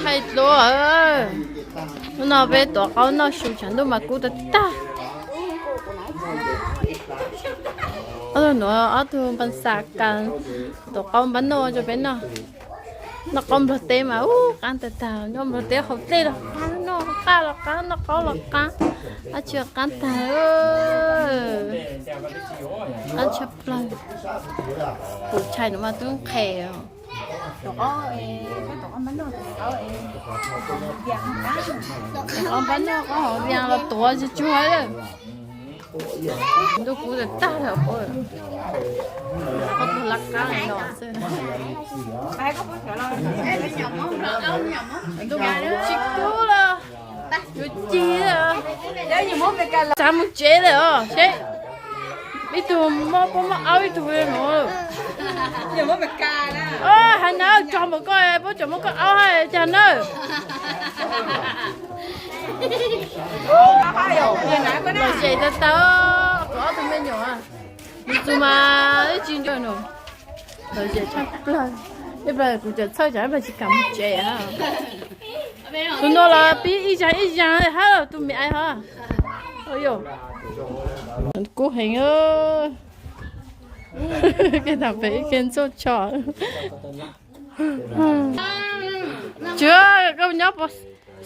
Thaij dua. Hnub no peb tuav qaub noj su tshav ntuj mas kub tag tag. Ob tug nuav ob tug npaj xas kas tuav qaub npaj noj rau peb noj. Noj qaub nplog teb mas ub qab tag tag, noj nplog teb haus dlej los qab, noj qab los qab, noj qaub los qab, dab tsi qab tag. Qab tshaj plaws. Kuv tshais no mas twb nqhes. Qaub npaj noj qaub haus vias los tuav tsis tsuag lawm. Ntuj kub tag tag lawm puas. Qaub tuag lab qab no xwb. Ntuj tsis kub los yuav cig. Tsav mus tsev lawm os seb. Ib tug mob pab mob aub ib tug no. Hais na, tso npaum koj puab tseem muab koj aub hais cas na. Lom zem tau tau, kuv ob tug me nyuam, nws txus mas ib tsis nco nws. Lom zem tshaj plaws, ib plaws kuv tseem txhawj tsam ib plaws tsis kam mus tsev. Tus no los pib ib zag ib zag hab tus me aiv hov. Kub heev. Kev tag pem ib ke ntxuaj tsho. Tsuav koj nyob puas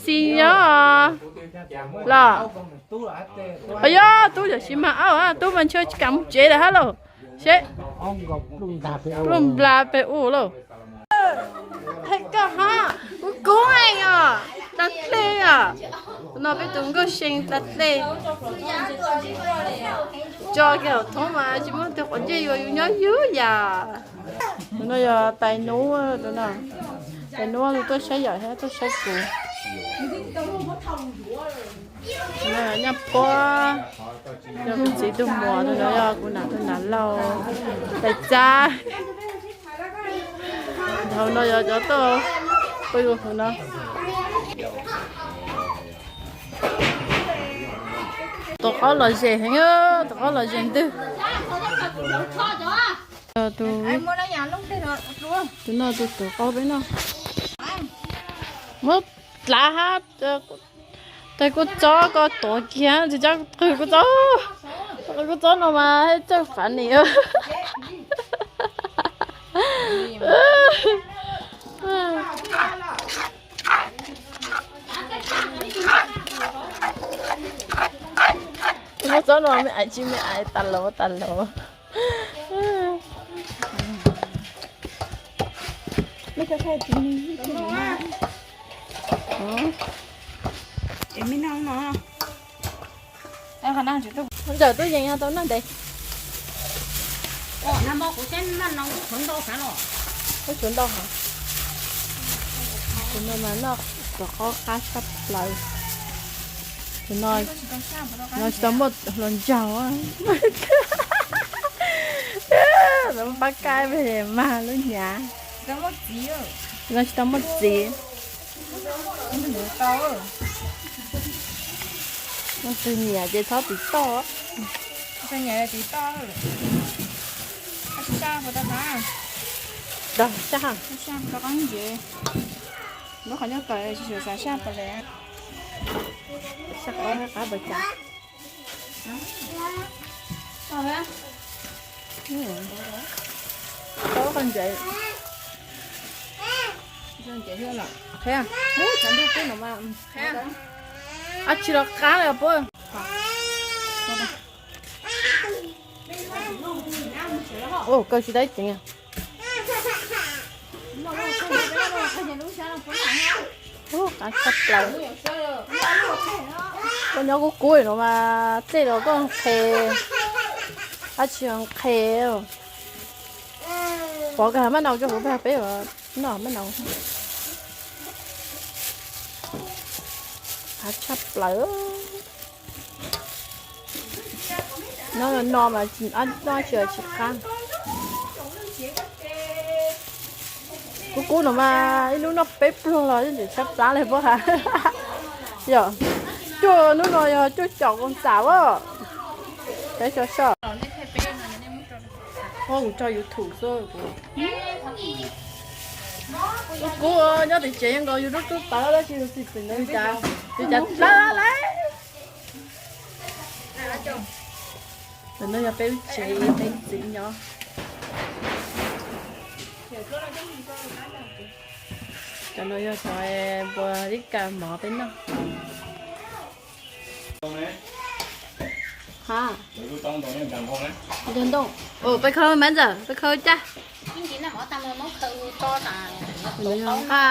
xis nyob los? Yog tub yam sis mag aub, tub mas ntshe tsis kam mus tsev lawm hab lauj. Seb, pluj nplas pem u lauj. Koj hab, kub kub heev os, tas dlej os. No peb tus nkauj see tas dlej. Tso kiag hauv thoob mas tsis muaj tus quav ntsej yuav yus nyob yus yam. Tus no yog tais nub, tus no tais nub, tus tuaj saib yam thiab tuaj saib kuv. Nyaj puab, yog kuv txiv tus muam, tus no yog kuv nam tus nam laug, tais txab. Hauv no yog cov tuaj pw hauv no. Tuav qaub lom zem heev, tuav qaub lom zem ntwg. Tus, tus no tus tuav qaub peb noj. Muab dlav hab, tais kua txob ko tuav kiag, tsis tso qw kua txob. Qw kua txob no mas txawj fav nim. Kua txob no me ais tsis me ais tas lov tas lov. Ntawm tub yees tau noj ntev. Ub, tshuav ntau hev. Tus no mas noj tuav qaub qab tshaj plaws. Tus no, no tsis tau muaj hluas nraug. Lawv pab kaib mag lub nyav. No tsis tau muaj txiv. Leej twg nyiam ces txhob tiv toj. Dag saj. Lub qhov nyob kawg tsis xav saj pas le. Saj qab qab pas cas. Tau qhov ntsev. Qhia, ub, tshav ntuj kub no mas. Ab tsi los qab lawm puab. Ub, kaw tsis tau ib tsev. Ub, qab tshaj plaws. Koj nyob kub kub no mas dlej los koj nqhes, dab tsi nqhes. Pov kag maj nau rau kuv pab peb noj maj nau. Qab tshaj plaws. Noj no mas noj tsis tsis qab. Kub kub no mas ib hnub noj peb pluag los yeej tseem tshaib plab li puab has. Yog cuaj hnub no yog cuaj caum koos xam as. Peb so so. Ua kuv tso YouTube xwb kuv. Kuv kuv nyob tim tsev nkaus yus lub tub tawv tab sis yus txiv txiv ntawd yus cas yus cas dawb lawm. Ntawm no yog peb lub tsev peb txiv nyob. Cov no yog cov npua ib kas mov peb noj. Ha, ntoo, peb khawb mas ntxawm peb khawb caj. Nqa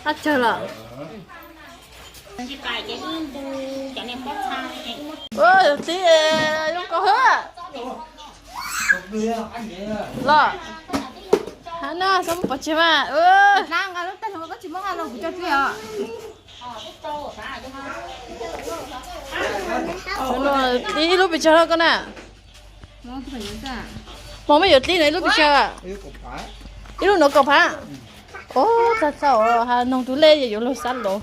qab tsawg lawm. Yus tib zoo koj hwb los ha na, xav mus pov tseg mas. Dib ib lub pes tsawg koj na? Hmo mej yuav dib no ib lub pes tsawg? Ib lub no kaum phav. Ub, txog txog ha, noog tus lej yuav luag xab lov.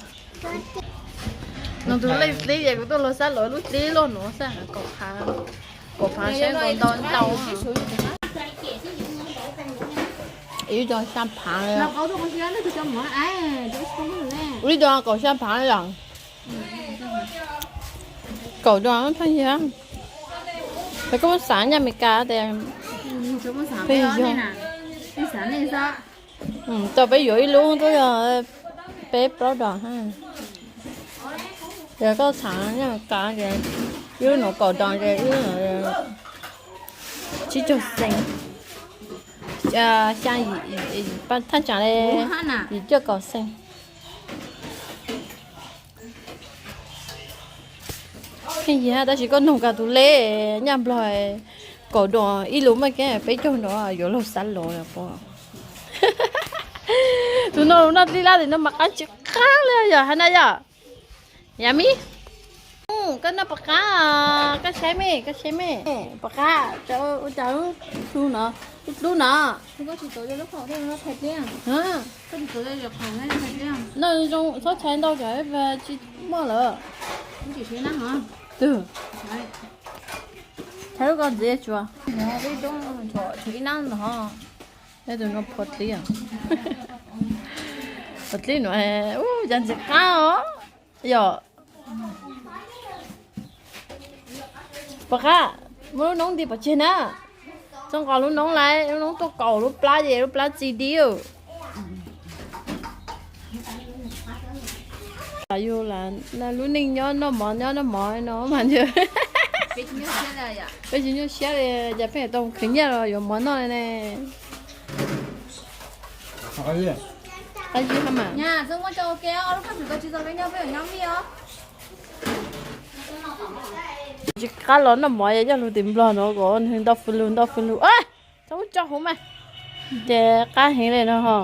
Noog tus lej dib es kuv tuaj luag xab lov lub dib loj no xab kaum phav. Kaum phav saib nkaus ntau ntau. Ib co xya phav, ib co kaum xya phav yom. Kaum co pheej yog. Ces koj muab xav nyob Amelikas ces pheej yog. Tau peb yuav ib lub twb yog peb plaub dos ha. Ces koj xav nyob Amelikas ces ib lub no kaum dos ces ib lub no tsib caug xees. Xya, thaj tsam li yim cuaj kaum xees. Pheej yig tab sis koj noog koj tus lej nyaj Nplog kaum dos ib lub mas kev peb caug no yuav luag xab lov pom. Tus no noj dib lab tim no mas qab tsis qab li yom, ha na yom. Yummy. Koj noj puas qab? Koj saib me, koj saib me. Puas qab? Ua cas lub no, lub no. Noj zoo txhob txhais ntau tsam tsis muaj lawm. Twg? Txhais lub ko ntxiv tsuas. Tus no phom dlib. Phom dlib no, ub, cas ntxim qab os. Yog puas qab? Muab lub noob nti pov tseg na. Txhob nqos lub noob lawm, lub noob tuaj kaus lub plab ces lub plab txi dib. Yus lub neej nyob noj mov nyob noj mov no mas peb tsis nyuaj siab li, cas peb tau khwv nyiaj los yuav mov noj li ne. Qab zib hab mas. Tsis qab los noj mov yog yog lug tim Nplog no kom nws ntau fwj lug ntau fwj lug. Txhob muab tso huv mas. Ces qab heev li no ho.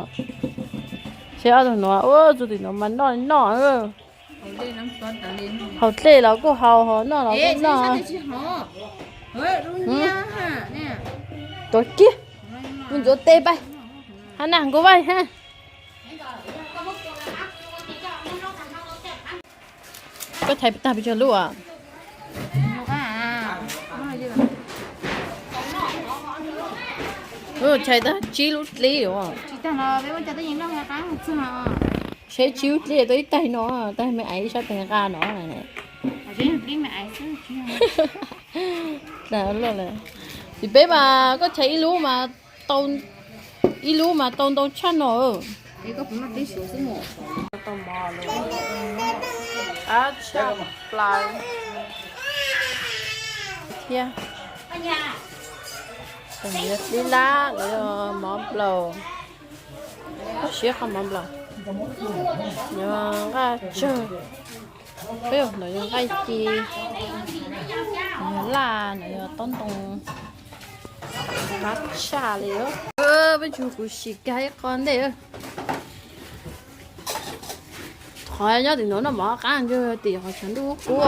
Seb ob tug nuav, ua txug tim nuav mas noj noj. Haus dlej los kuj haus, noj los kuj noj. Tuav kiag, kuv ntxuav tes pais. Hab na, kuv vaij hab. Koj tshais tag pes tsawg lub as? Tshais tag tsib lub dlib os. Seb tsib lub dlib tau ib taig no, taig me aiv sab tes nqa no. Tsis peb mas koj tshais ib lub mas tau, ib lub mas tau ntau tshaj no. Qab tshaj plaws thiab. Dlib lab los yog mov nplaum, siab qhov mov nplaum, nws nqaij tsawg. Peb yog nws yog nqaij ci, nws yog laj, nws yog taub ntoo, qab tshaj li. Peb tsuas kuv sim kag ib qho ntej. Qhov nyob tim nuav noj mov qab ntshe tim qhov tshav ntuj kub.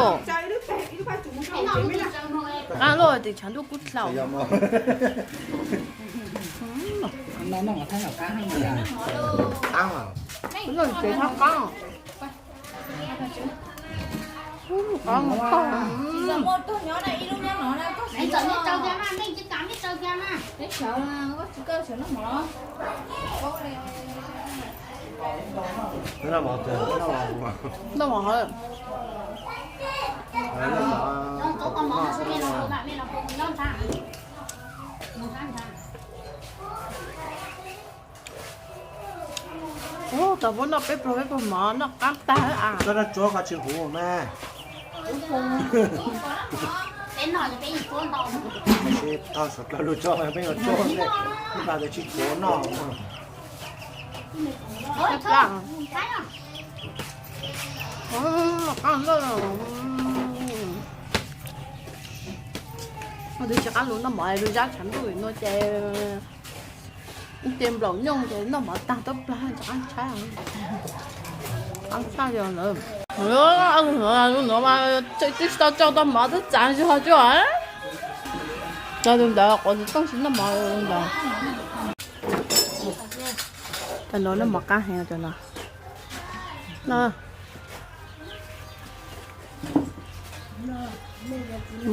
Qab luaj tim tshav ntuj kub dlhau. Qos mus tog. Tsis txom nyem rau tiag na, nej tsis kam nej rau tiag na. Noj mov hov. Ua, tau puab noj peb pluag peb pluag mov noj qab tag a. Koj noj tsuab koj tsis huv mas. Tau suav dlawg lug tso peb yuav tsuab, ib pab tsis tsuab noj. Twb tsis qab lug noj mov, lug zab tshav ntuj no ces ib ce nplaum nyooj ces noj mov tag tuaj plag, qab tshaj, qab tshaj yog lawm. Lub nuav mas twb tsis tau tso tau mov twb txav zog tsuas. Cov tus ntawd quav tus tooj tsis noj mov ntawd. Cov no noj mov qab heev cov no.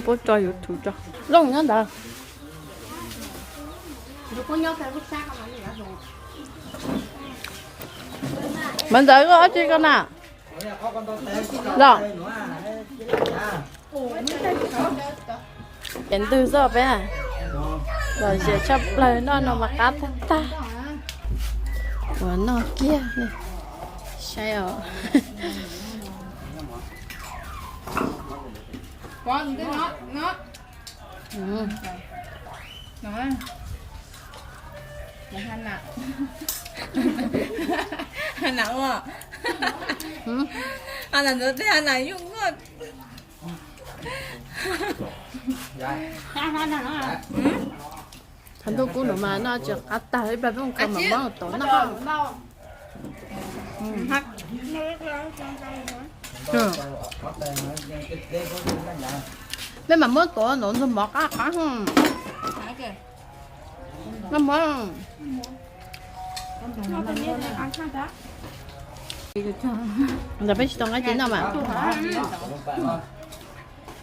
Puab tso YouTube tso. Looj nyob ntawd. Mas ntawd koj dab tsi koj na? Los. Ces ntwg xwb peb. Lom zem tshaj plaws, noj no mas qab tag tag. Ua noj kiag li. Saib os. Tshav ntuj kub no mas noj tsis qab tag, ib plag peb mus khaws mam muab tod noj. Peb mam muab tod no ntxuag mov qab qab. Noj mov. Ntawd peb tsis tau nqaij ces noj mas.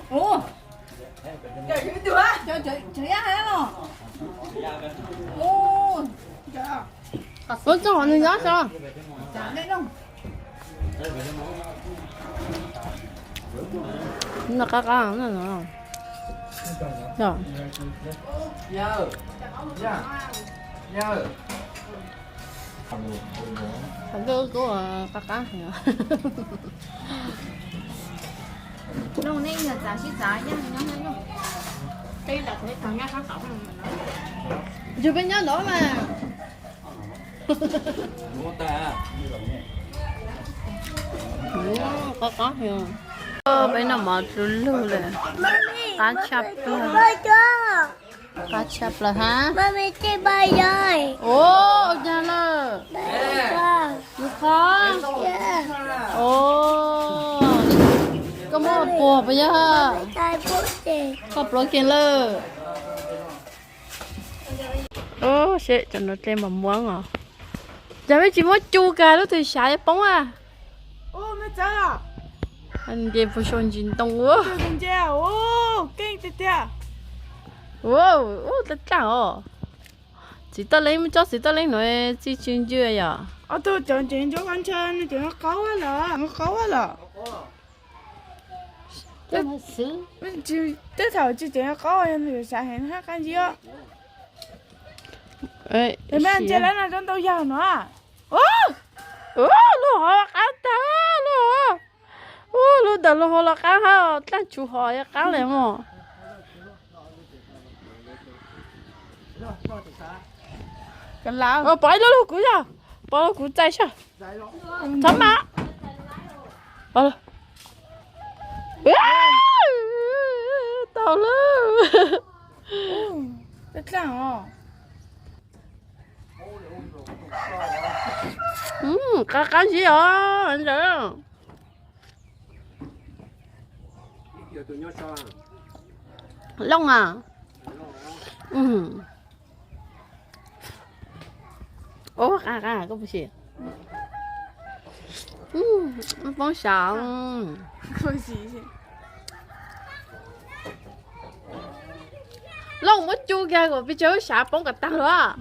Ua txooj hov nws nyob so. Noj qab qab. Qab qab. Yug peb nyob no mas. Qab qab. Peb noj mov du lug lawm, qab tshaj plaws. Qab tshaj plaws hab. Ua cas lawm? Yus qhov. Koj muab puas puas yog? Koj pluav kiag lawm. Seb cov no dle mos muab os. Cas peb tsis muab cu kag lub twg sav poob a. Nce puag saum ntsis ntoo ua. Ua dlaab dlaab os. Txiv toj leeb, tsob txiv toj leeb nuav txi tsis ntsw yom. Qaub lawm. Tej thaum tsis tseem qaub, sav heev hab qab ntsis os. Ntsia lawv no rau ntau yawg no. Lub hov los qab tag lub hov. Lub ntawm lub hov los qab hab, dlaab tsi hov yuav qab le mog. Pov ib lub lug kuv yog, pov lug kuv txais sab. Txhob mas. Tau lawm. Qab qab ntsis os ntawd. Looj a. Ua qab qab koj puas si. Poob sav. Lauj, muab cu kiag kom pes tsawg lub sav poob kom tag lawm.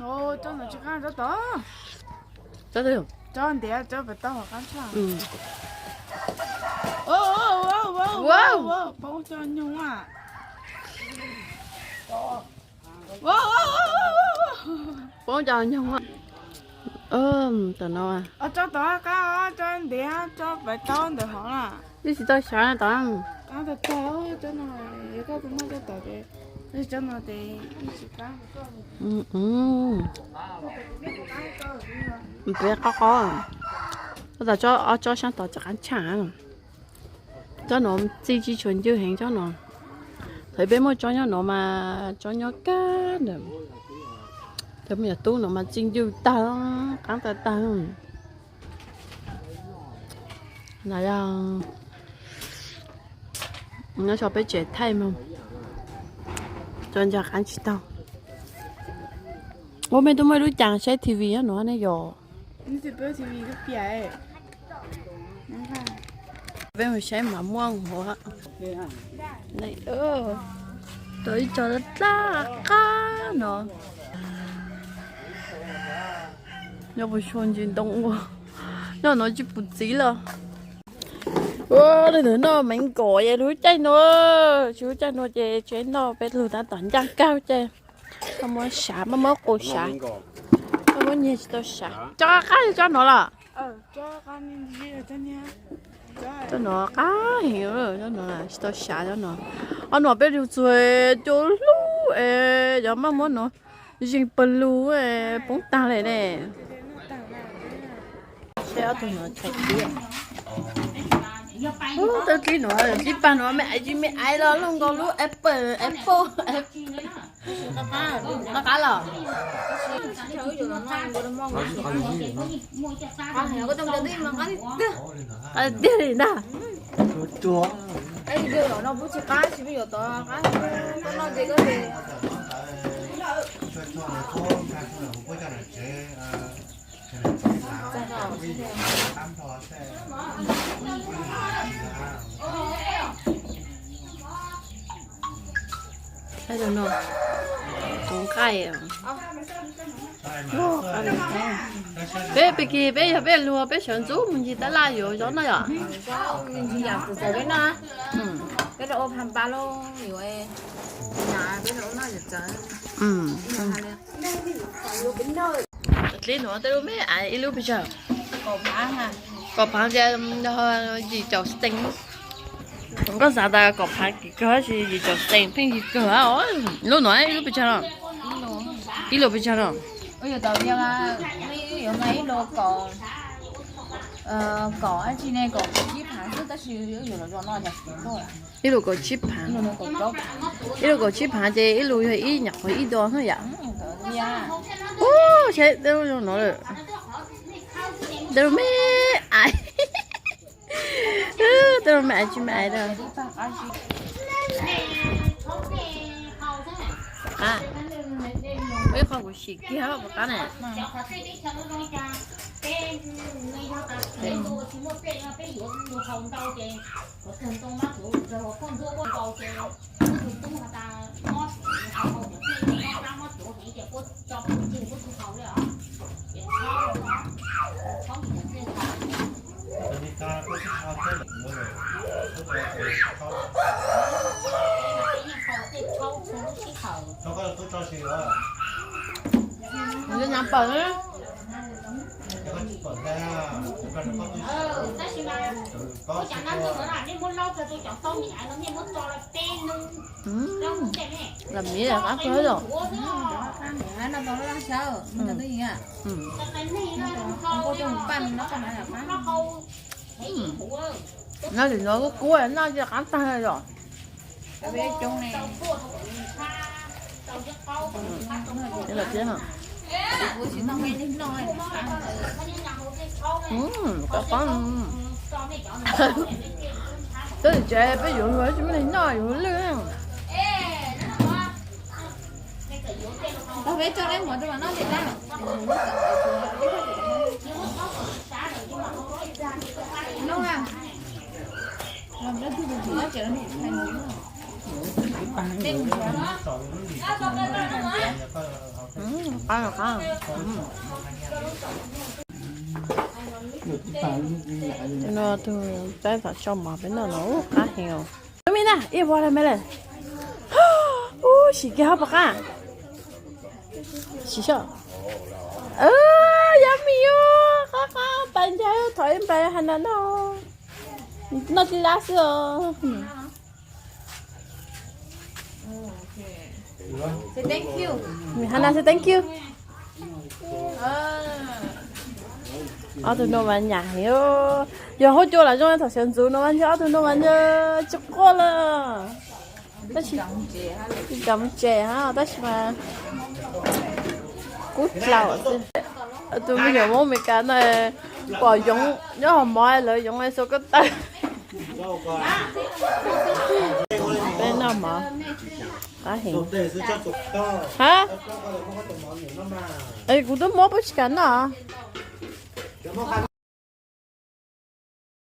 Poob cov nyoog. Tom no tso tom qab, tso ntiav, tso pem taub ntawm hov na. Twb tsis tau sawv no tom. Peb qob qob. Tab tom tso ob tsob sab tod tsis qab tshaj. Tsob no txij tsis tshua ncwj heev tsob no. Thaum peb muaj tsob nyob no mas tsob nyob kawg ntawm, thaum me nyuam tub no mas txij ncwj tag, qaab tag tag. No yog, no so peb tsev thaij mas tso ntsa qaab tsis tau. Ua mej tub muaj ib lub caag saib T V nyob no ne yog. Peb mus saib mas muaj hov. Tau ib co dlab qab no. Nyob puas tsuag ntsis ntoo ua, nyob no tsis pum txiv los. Ua leej twg noj meev nkaum es lug caij no, tsis lug caij no ces tseem noj peb lug tab tom ncaaj kawg ces. Maj muab sav, maj muab qus sav, maj muab nyiag tsis tau sav. Cov qab yog cov no los? Cov no qab heev, cov no tsis tau sav cov no. Ob no peb lug txug cua hlub es cov maj muab no zeeg pawg lug poob tag li ne. Saib ob tug no tshais dlib. Ub, tau dlib no, dlib pag no mej aiv tsis mej aiv los luaj nkaus lub apple, apple. Qab qab los? Qab tiag li ntag. Tus nqaij. Peb pig kig peb yog peb luag peb sawv ntxuv mus ncig tab laj yuav zov noj yom. Dlib nuav tej lub me aiv ib lub pes tsawg? Kaum phaav tias yim caum xees. Koj xav tas kaum phaav kim kawg tab sis yim caum xees pheej yig kawg. Lub nuav ib lub pes tsawg no? Ib lub pes tsawg no? Ib lub kaum tsib phaav, ib lub kaum tsib phaav ces ib lub yog ib nyuam qhuav ib dos xwb yom. Ub, saib tej lub zoo no lawm. Tej lub me aiv. Tej lub me aiv tsis me aiv. Ib qho kuv sim kiag puas qab ne. Lam miv qab kawg yom. Noj li no kub kub noj ces qab tag yom. Peb tsev peb yuav luag tsis muaj neeg noj yuav lwj. Tau peb tso leb muam rau mam noj ntej na. No tus tsaib thaum tso mov peb noj no ub qab heev os. Tus me na ib vuag la me lawm. Ub sim kiag hab puas qab. Sim soj. Yummy os, qab qab npais ncaug thov ib npais has nas noj. Noj tib lab xwb os. Has nas xav thank you. Ob tug no mas nyam heev. Yog huab cua los zoo, thaum sawv ntxuv no mas ntshe ob tug no mas ntshe tsis quaj lawm. Tab sis tsis kam mus tsev hab tab sis mas kub dlaus xwb. Tus me nyuam Hmoob Amelikas no pom yoov nyob hauv mov lawv yoov xua koj taw. Peb noj mov qab heev. Hab, kuv twb muab puab tsis kam noj.